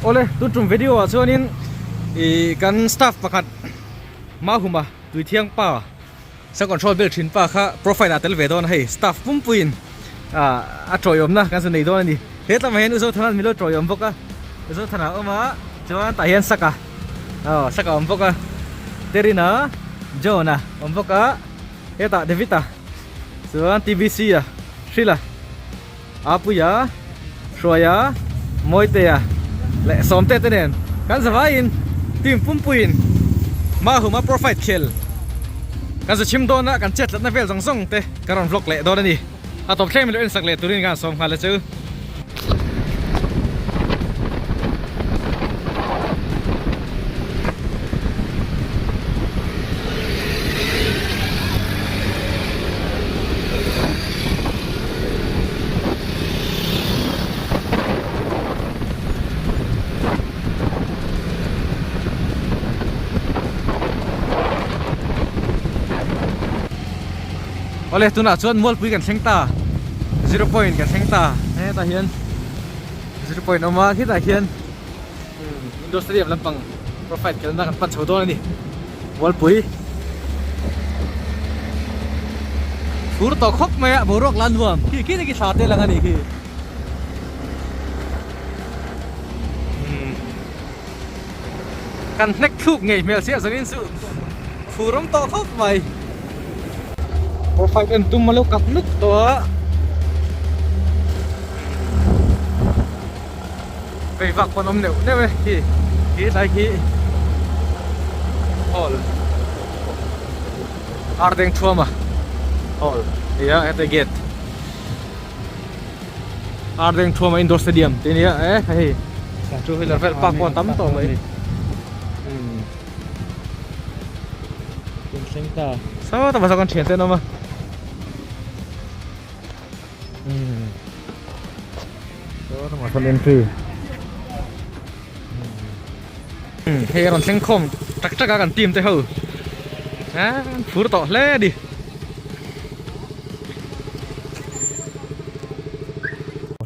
Awle tun tum video ah chuanin ih kan staff pakhat Mahuma Tuithiang pa Sa control bel thin pa kha profile ah tel ve dawn a hei staff pumpuiin ah a tawiawmna kan sawn nei dawn a ni. He tlamah hian U Zothana'n min lo tawiawm bawk a, U Zothana a awm a chuan tah hian Saka aw Saka a awm bawk a, Terina, John-a awm bawk a, hetah David-a chuan TBC-a, Hrila, Apuia, Hruaia, Mawitea leh Sawmte te nen kan zavaiin team pumpuiin Mahuma profile khel kan zu chhim dawn a, kan chet tlatna vel zawng zawng te kan rawn vlog leh dawn a ni. A tawp thleng min lo ensak leh turin ka han sawm nghal a chu. Awle tunah chuan Mualpui kan thleng ta zero point kan thleng ta hetah hian zero point a awm a hetah hian Indo stadium lampang profile kelna kan pan chho dawn a ni Mualpui fur tawh khawp mai a boruak la nuam khi khi te khi thla te lang a nih khi kan hnek thluk ngei hmel chiah zawng in chu fur awm tawh khawp mai profile en tum a lo kap nuk tawh a. Vei vak pawn awm neuh neuh e khi khi tlai khi hall ar deng thuam a hall nia heta gate ar deng thuam a indoor stadium tih ania e hei two wheeler vel park pawh a tam tawh mai umm thleng ta sawtah pawh saw kan thian te an awm a. Hei a rawn thleng khawm tak tak a kan team te ho an phur tawh hle a ni.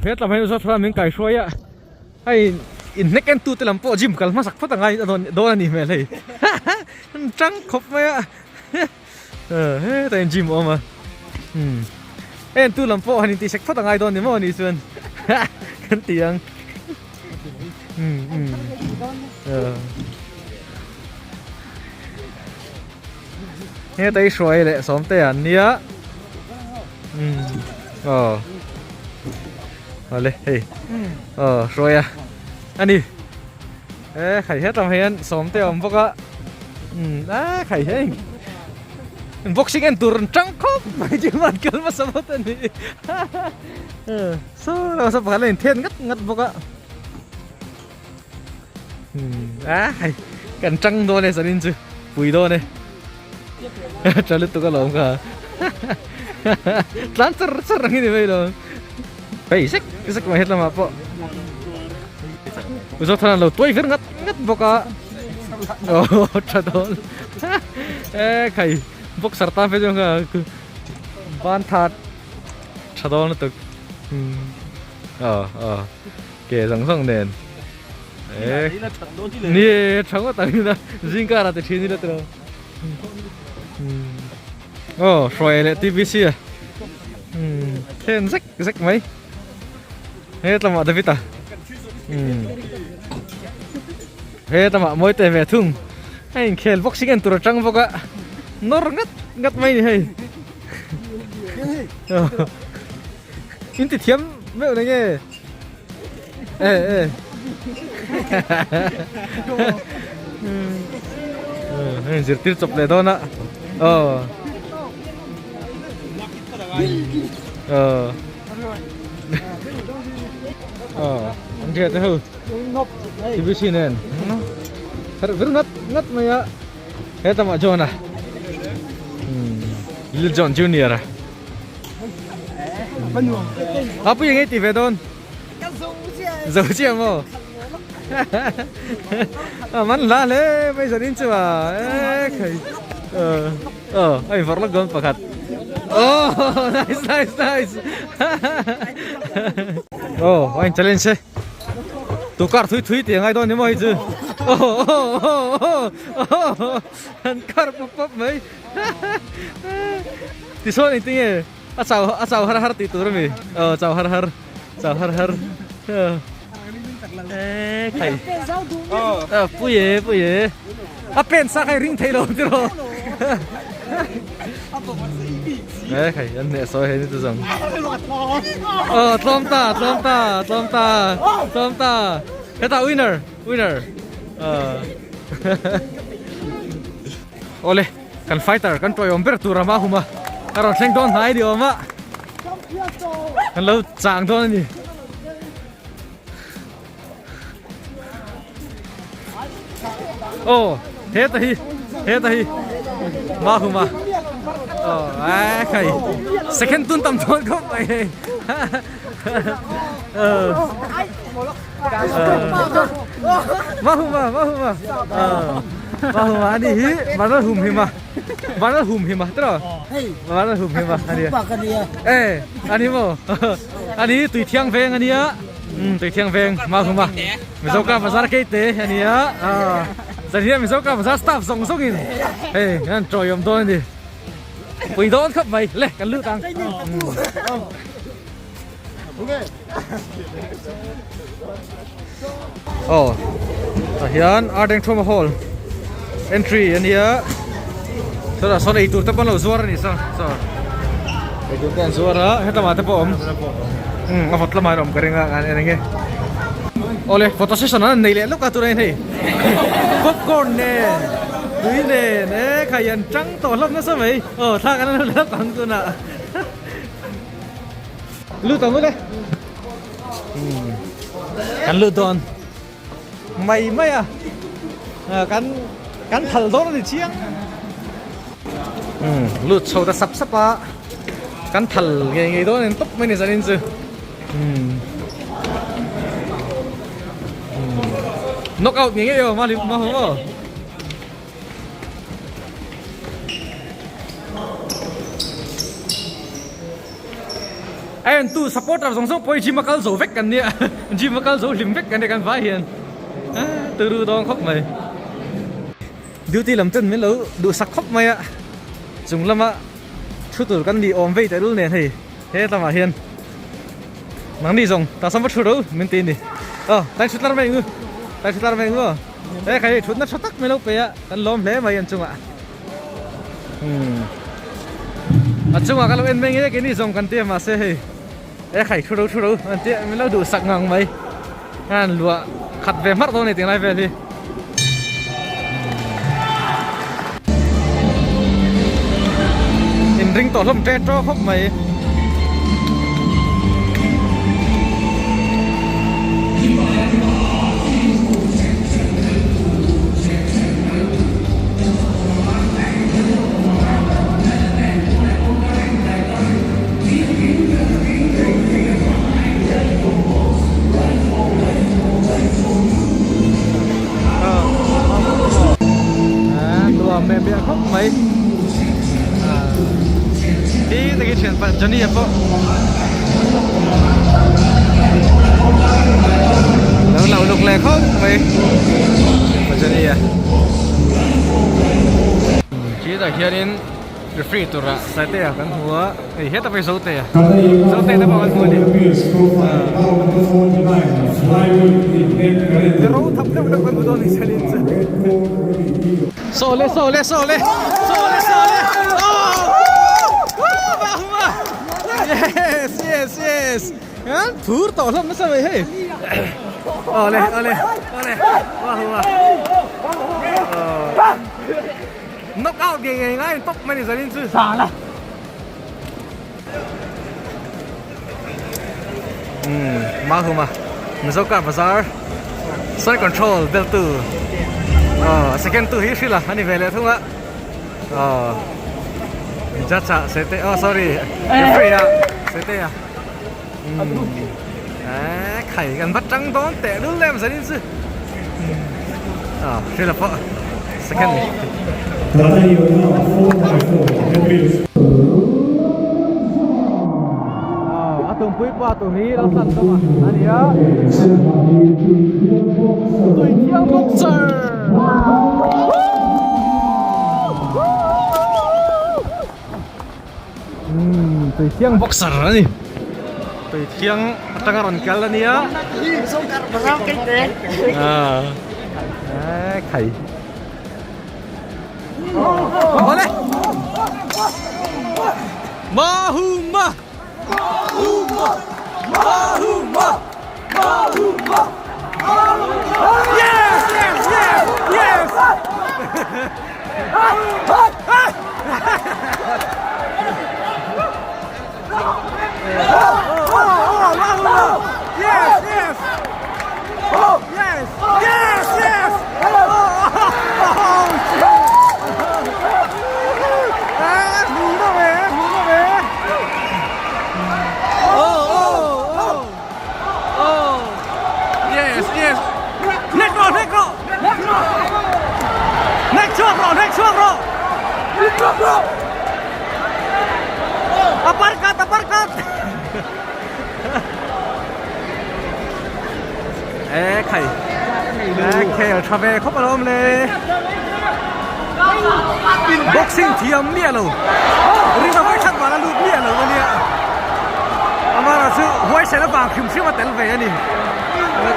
Hetlam hi zawt chuan min kaihruai a hei inhnek en tute lam pawh gym kal hmasak phawt a ngai dawn a nih hmel hei an tang khawp mai a. Hetah hian gym a awm a umm en tu lam pawh han intih sek phawt a ngai dawn ni maw anih chuan kan ti ang umm umm hetah hi hruai leh sawmte an nia umm aw awle hei aw hruai a ani. E khai hetah hian sawmte a awm bawk a umm a khai hei boxing en tur an tang khawp mai chu an kal hmasa phawt a ni saw saw pakhat a inthen ngat ngat bawk a umm a hei kan tang dawn e zanin chu pui dawn e tha lutuk alawm kha tlan char char ang hi ni mai lo hei zek zek mai hetlamah pawh. Zothana lo tuai vir ngat ngat bawk a oh tha dawn e khai boxer tan phei chuan kha ban tha tha dawn lutuk aw aw ke zawng zawng nen e ni tha ngawt ang ina zing kar ah ti thin ila tiraw aw hruai leh TBC a then zek zek mai. He tlangah David a he tlangah mawi te ve thung a inkhel boxing en tur atang bawk a nawr ngat ngat mai ni hei in ti thiam meuh na nge e e hei zirtir chawp leh dawn a aw aw. An riah te ho TBC nen har vir ngat ngat mai a he tamah John a Lil John Junior a a pui ngei ti ve dawn zo chiah maw a man hla hle mai zanin chu a e khai Ờ, anh vọt lắc gom pakhat. Oh, nice, nice, nice. Oh, anh challenge. Tu kar thui thui tih a ngai dawn ni maw hei chu. An kar pawp pawp mai. Tichuan engtin nge a chau a chau har har tih tur a mi? Aw chau har har chau har har. E khai. Pui e pui e. A pen sa khai ring thei lo tiraw. E khai an hneh sawi hei ni chu zawng. Aw tlawm ta tlawm ta tlawm ta tlawm ta. Hetah winner winner. Awle kan fighter kan tawiawm ber tur a hma hum a ka rawn thleng dawn hnai ni awm a. Kan lo chang dawn a ni. Aw heta hi heta hi Mahuma aw a khai second tun tam dawn khawp mai hei Mahuma Mahuma Mahuma ani hi vanal hum hima vanal hum hima tiraw vanal hum hima ani e ani maw ani tui thiang veng ania Umm tui thiang veng hma hum a Mizo car bazar kei te a nia aaa zan hian Mizo car bazar staff zawng zawng in hei an tawiawm dawn a ni pui dawn khawp mai le kan lut ang aw tah hian Ardeng Trauma Hall entry a nia chutah sawn eitur te pawh an lo zuar a ni saw saw eitur te an zuar a hetlama te pawh a awm. Umm a vawt lamah an awm ka ring a an en ange. Awle photo session an nei leh lawk a tunah hian hei popcorn nen tui nen e khai an tang tawh hlawm nasa mai aw thla kan la lawk ang tunah lut ang ule umm kan lut dawn mai mai a kan kan thal dawn a ni chiang umm lut chho ta sap sap a kan thal ngei ngei dawn in tawp mai ni zanin chu umm knock out ngei ngei aw mali ma ho aw. A entu supporter zawng zawng pawh hi gym a kal zo vek kan nia gym a kal zo hlim vek kan nia kan vai hian turu dawn khawp mai duty lam ten min lo duhsak khawp mai a chung lama thu tur kan ni awm vei tehlul nen hei he lamah hian nangni zawng tah sawn va thu ro min ti a ni aw tlai thu tlar mai ang u tlai thu tlar mai ang u aw he khai hei thutna tha tak mai lo pe a kan lawm hle mai an chungah. Umm a chungah ka lo en mai nge keini zawng kan tia mahse hei e khai thu ro thu ro an tia min lo duhsak ngang mai an luah khat ve hmarh dawn a ni tinglai vel hi. Inring tawh hlawm ṭe ṭaw khawp mai. Nuam em em khawp mai Hi takin thian pa Johnny a pawh Lo lo luk leh khawp mai Pa Johnny a Chutah hianin referee tura Saite-a kan hmu a hei heta pawh hi Zote-a Zote te pawh kan hmu a ni Ro thap deuh deuh kan hmu dawn ni chuanin chu Sawle sawle sawle sawle sawle Yes yes yes An phur tawh hlawm nasa mai hei Awle awle awle Wah wah Knock out ngei ngei ngai tawp mai ni zanin chu Zala Umm Mahuma Mizo car bazar Soy control bel tu Aw second tu hi hrila ani ve leh thung a Aw Judge ah Sete oh sorry Referee ah Sete ah Umm khai kan va tang dawn teh lul em zanin chu Aw hrila pawh second ni. Aw a tum. awmpui pa tur hi lo tlan tawm a a ni a Tuithiang boxer Umm Tuithiang boxer a ni Tuithiang atanga rawn kal a nia Aaa khai. Awle! Mahuma! Mahuma! Mahuma! Mahuma! Yes! Yes! Yes! Yes! Yes! Yes! Yes! Yes! Yes! Yes! Yes! Next row! Next row! Next chhuak rawh! Next chhuak rawh! Uppercut! Uppercut! E khai e khel tha ve khawp alawm le boxing thiam miah lo ring a vawi khat vana lut miah lo ania amara chu huaisen avang hrim hrim a tel ve ani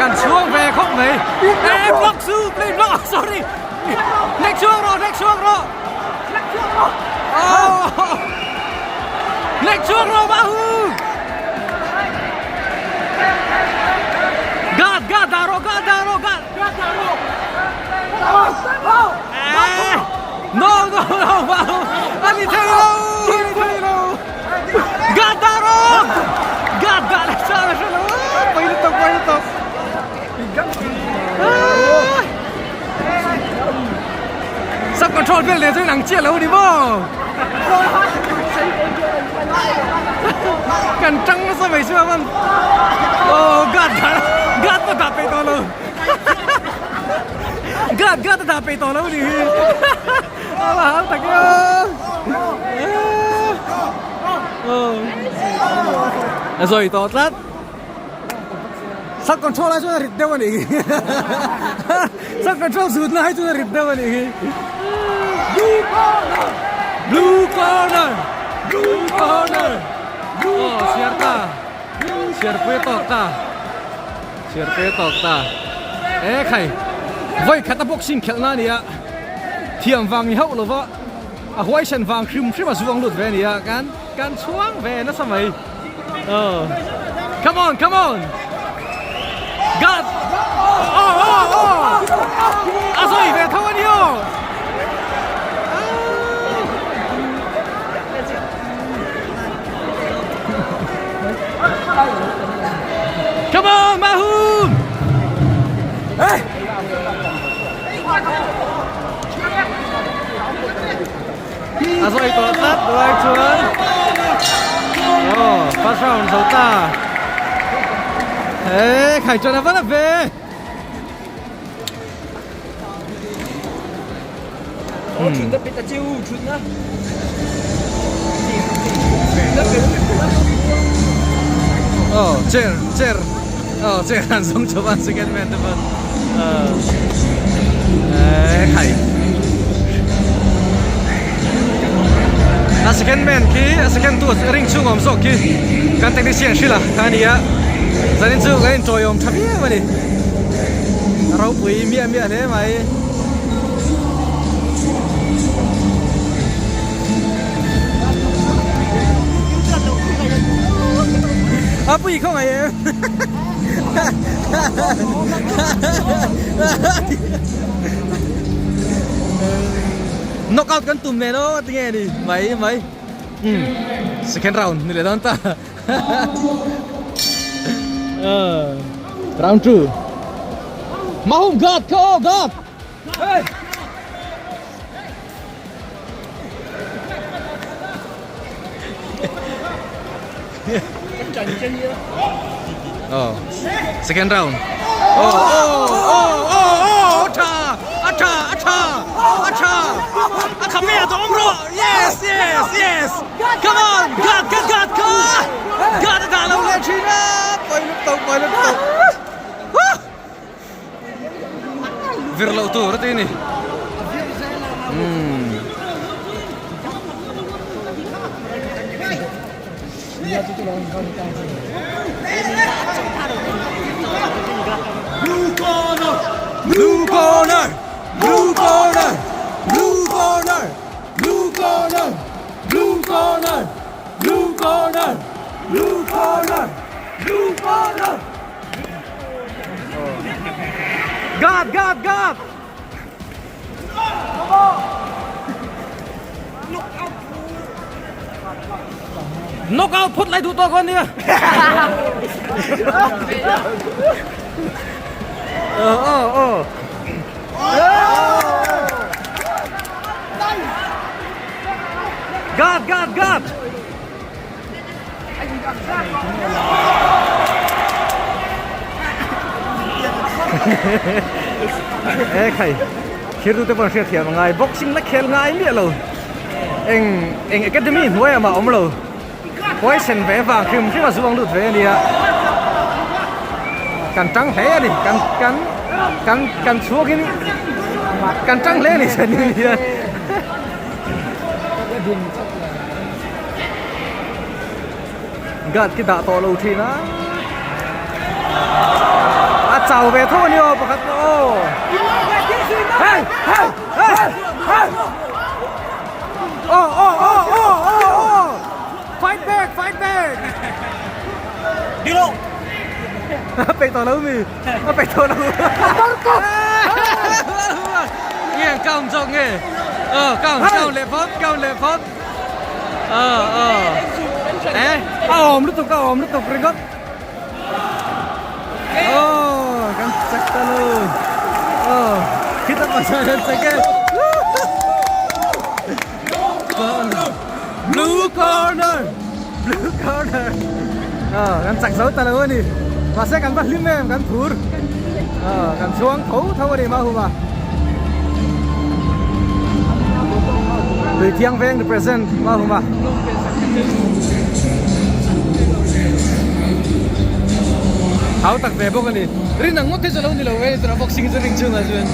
kan chhuang ve khawp mai e block chu play block sorry next chhuak rawh next chhuak rawh oh next chhuak rawh bahu Gad gad dah rawh gad dah rawh gad Eh no no no bahu ani thei lo ani thei lo gad dah rawh gad dah leh sa la hre lo pawi lutuk pawi lutuk Sub control vel nen chuan ang chiah lo ni maw? Kan tang nasa mai chu aman. Oh god god pawh dah peih tawh lo. God god a dah peih tawh lo ni hi. A va hau tak e aw. A zawi tawh tlat. Sub control ai chuan a rit deuh a nih hi Sub control zut na ai chuan a rit deuh a nih hi Blue corner Blue corner Blue corner Oh chhiar ta Chhiar pui a tawk ta Chhiar pui a tawk ta E khai Vawi khat a boxing khelh na a ni a Thiam vang ni hauh lova a huaisen vang hrim hrim a zuang lut ve a ni a kan kan chhuang ve nasa mai. Oh. Come on, come on. God. Oh, oh, oh. A sawi ve tho a ni aw. Come on, Mahum. Hey. A zawi tawh tlat lai chuan aw first round zo ta he khai chuan a va la ve Aw chair chair aw chair an zawng chawp a second man te pawn eh khai A second man khi a second tu ring chhung awm zawk khi kan technician hrila kha a ni a zanin chu kan intawiawm tha viau a ni a ropui miah miah hle mai. A pui khawngaih em Knock out kan tum nen aw tinge ni mai mai um second round ni leh dawn ta round 2 Mahum guard kha aw guard hey Oh, second round. Oh, oh, oh, oh, oh, a tha, a tha, a tha, a tha, a kha me a dawm rawh. Yes! Yes yes yes come on God God God God God a dah lo leh thin a pawi lutuk pawi lutuk vir loh tur a ti ni umm. Blue corner blue corner blue corner blue corner blue corner blue corner blue corner blue corner blue corner God God God Knock out phawt lai duh tawk a nia. Ờ ờ ờ. God God God. E khai thir tu te pawh hriat thiam a ngai boxing la khel ngai miah lo eng eng academy hnuai ah mah awm lo huaisen ve vang hrim hrim a zuang lut ve a nia kan tang hle a ni kan kan kan kan chhuak in kan tang hle a ni zanin hian. Guard khi dah tawh lo thin a a chau ve tho a ni aw pakhat pawh aw hey hey hey hey aw aw aw aw aw aw fight back fight back Dilo a peih tawh lo mi a peih tawh lo nge count zawk nge aw count count leh phawt count leh phawt Ờ ờ. Ê, a awm lutuk a awm lutuk ringawt. Aw, kan chak ta lo. Aw, khita pasal kan chak e. Blue corner. Blue corner. Aw, kan chak zo ta lo a ni. Mahse kan va hlim em, kan phur. Aw, kan chhuang tho tho a ni mahuma. Tui thiang veng represent Mahuma. Hau tak ve bawk a ni. Rin ang ngawt hi chu lo ni lo ve tura boxing chu ring chhungah chuan.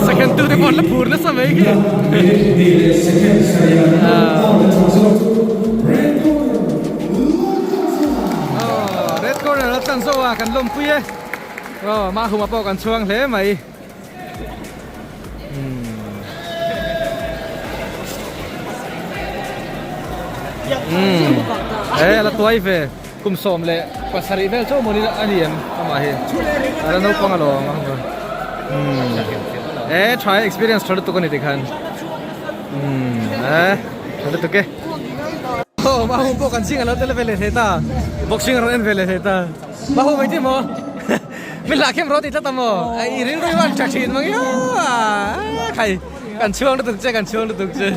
Second tu te pawh an la phur nasa mai khi. Red corner a tlan zo a kan lawmpui e. Mahuma pawh kan chhuang hle mai. E la tuai ve kum sawm leh pasarih vel chu mawni a ni em amah hi a la naupang alawm e tha experience tha lutuk a ni tikhan e tha lutuk e aw mahum pawh kan zing a lo tel ve leh thei ta boxing a rawn en ve leh thei ta mahum engtin maw Min hlah khem rawh ti tlat a maw? I rilru hi an tha thin mang io a khai kan chhuang lutuk che kan chhuang lutuk che.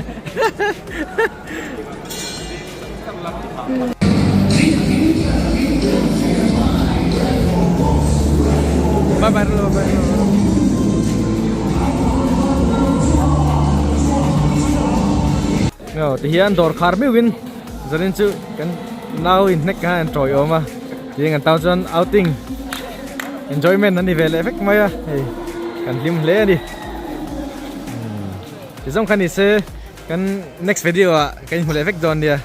Bye bye bye bye. Aw tihian dawr khar meuhin zanin chu kan nau in hnek kha an tawiawm a tiang an tan chuan outing enjoyment an ni ve leh vek mai a hei kan hlim hle a ni tizawng kha ni se kan next video ah kan inhmu leh vek dawn nia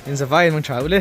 inzavaiin mang tha u le.